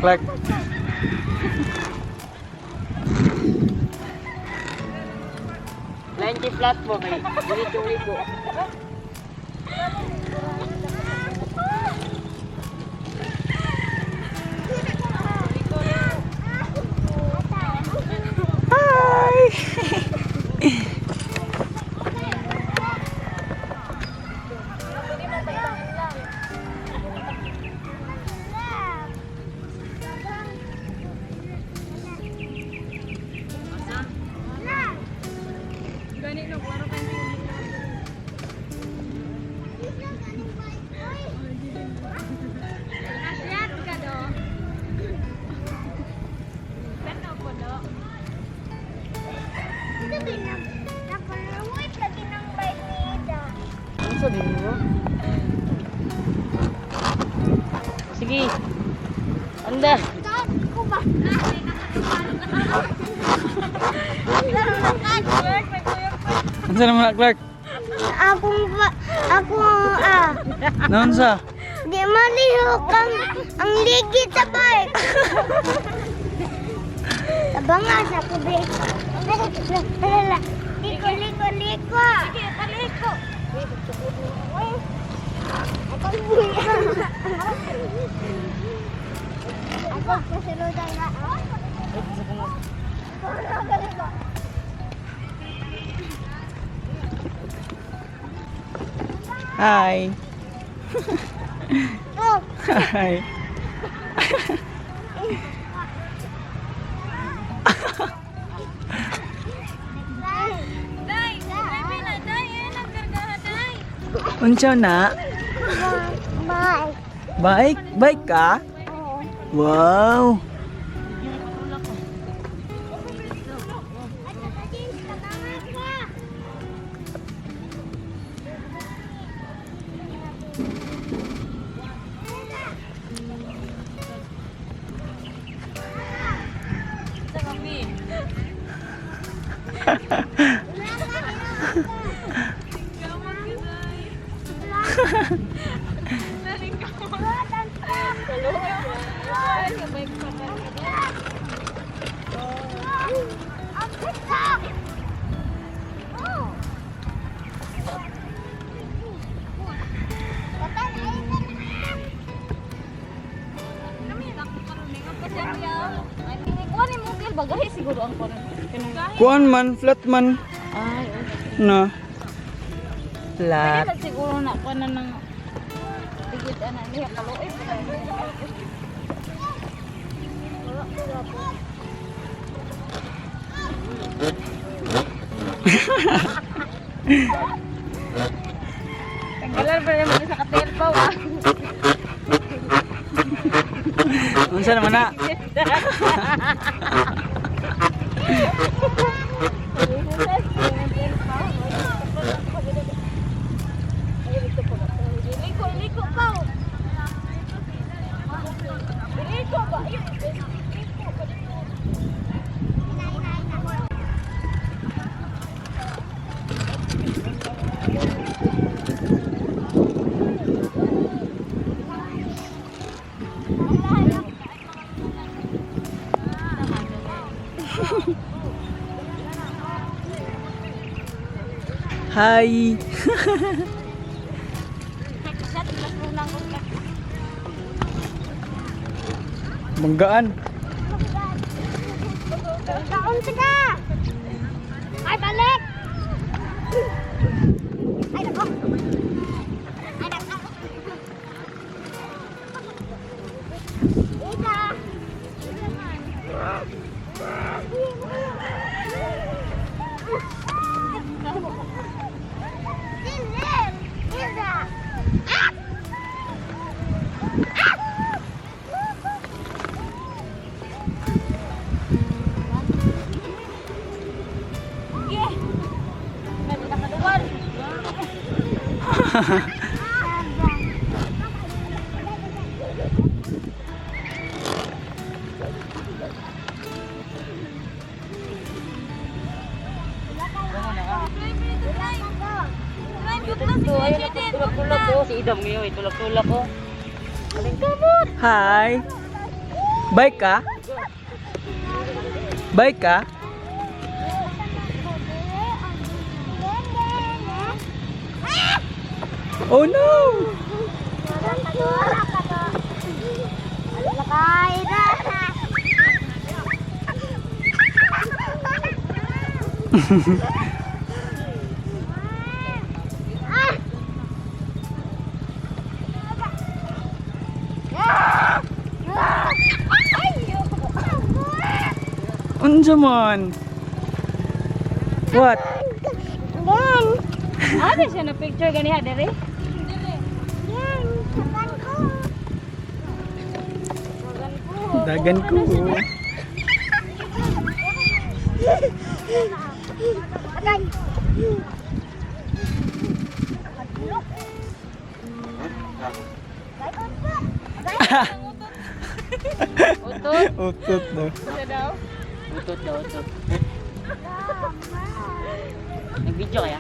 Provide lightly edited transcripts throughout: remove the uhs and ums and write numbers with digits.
Clark. 90 flat mo kay dili liko. Hi! Asyat ka do. Pero ko do. Nakaluwit lagi ng bike ni Ida. Ano sa din mo? Sige. Anda. Saan ko ba? Unsa naman na, Clark? Akong ba, ako ah. Naunsa? Di malihok ang ligid sa bike. Tabanga sa kubi. Liko, liko, liko. Sige, paliko. Ako, pasunod ang na. Hi. Oh, Hi. Day, baby na day, eh nagkargaha day. Unsa na? Bye. Bike? Bike ka? Wow. Sa kami. Bagahe siguro ang koron. Kuan man, flat man. Ay, Na. Pwede Flat. na siguro na kuan na ng tigit ana niya kaluoy. Tanggalan pa naman sa katel pa wa. Unsa naman na? Liko, liko pa. Liko ba? Ayun, liko ba dito? Hi. Manggaan. Kaon ka! Ay, balik! Ay, nako! Ay, nako! Ida! Ida! Ah! Yeah. Nandito nakaduwal. Tulak-tulak ko si Idam ngayon, tulak-tulak ko. Hi. Bike ka? Bike ka? Oh no! Unsa man? What? Ano siya na picture ganiha dere? Dagan ko. Utot. Utot no. Utot daw, utot. Nag-video kaya?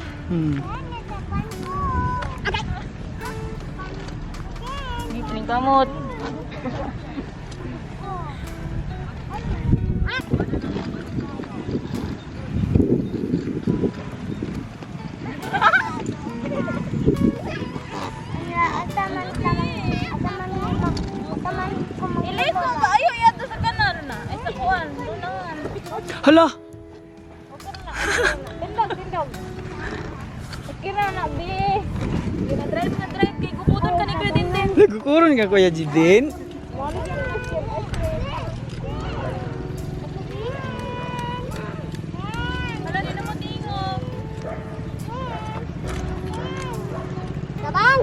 Hindi, piling kamot. Iliko ba ayo yato sa kanal na? Ay sa kuan, dunangan. Hala! Tindog, tindog. Kira na bi. Gina drive na drive kay gubuton ka ni Kuya Dindin. Nagkukuron ka, Kuya Jidin? Wala din naman tingog. Tabang!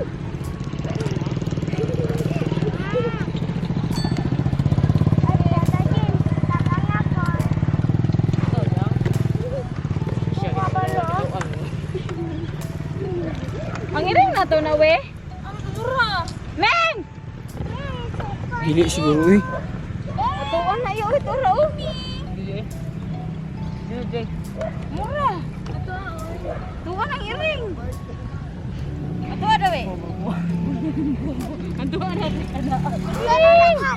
Ang iring na to na we. Ang mura. Meng! Dili siguro eh. Atuon na iyo ito ra oh. Hindi eh. Hindi, Mura. Tuon ang iring. Ato ada we. Atuon na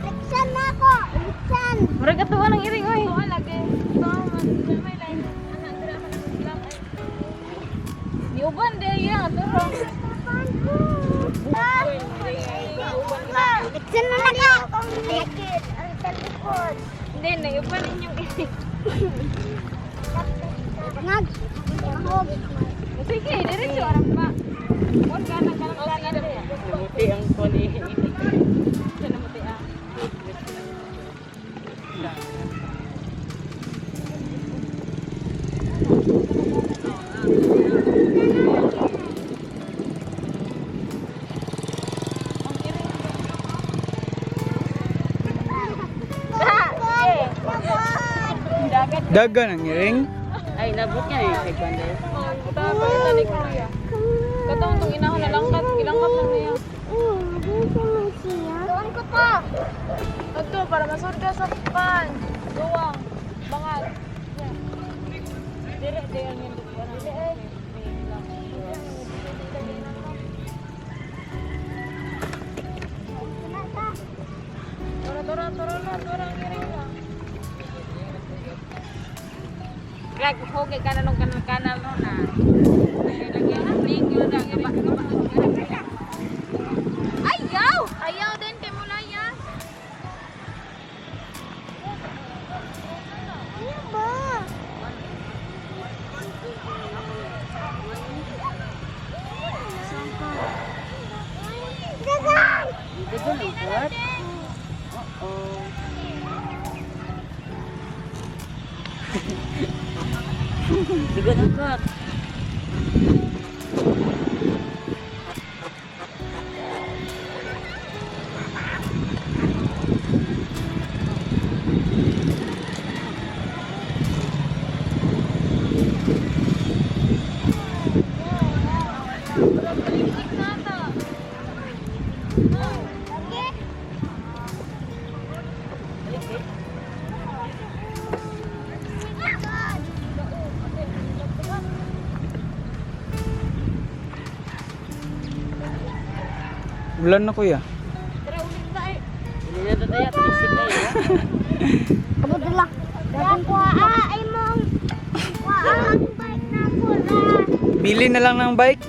Riksan na ako! Riksan! Mura ka tuon ang iring oy. Tuon lagi. Tuon man may line. Ana dira man ang black ay. Niuban de ya ato ra. Riksan na ako! Likit ang talikod. Hindi, naiuban ninyong iring. Ngag! Mahog! Sige, diretso arang pa. Kon ka na kanang kana dere. Namuti ang kuwan eh. Siya namuti ah. Dagan ang iring. Ay, nabot niya eh. Kay kuwan daw. Palitan ni Kuya. Katong tong inahon na langkat, gilangkat lang niya. Doon ko to! Adto para masurga sa pan. Luwang, bangag. Dire dire ang nindot pa na. Tora tora tora na tora ang iring na. Greg, hugay ka na nung kanal kanal no na. Lagay na ling yun na gaba gaba. Ayaw! Ayaw din kay Mulaya. Ano ba? Dagan! Hindi ko ang kuwan. Oo. Bigot ang kuwan. Ulan na, Kuya. Tara ulit na eh. Hindi na tataya, pisik na yun. Abot lang. Kuha ay mong kuha ang bike na pula. Bili na lang ng bike?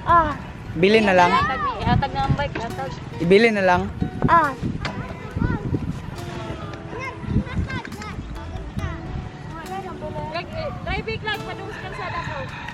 Ah, Bili na lang. Hatag, ihatag na ang bike, hatag. Ibili na lang. ah. Driving lang, padung sa kalsada ko.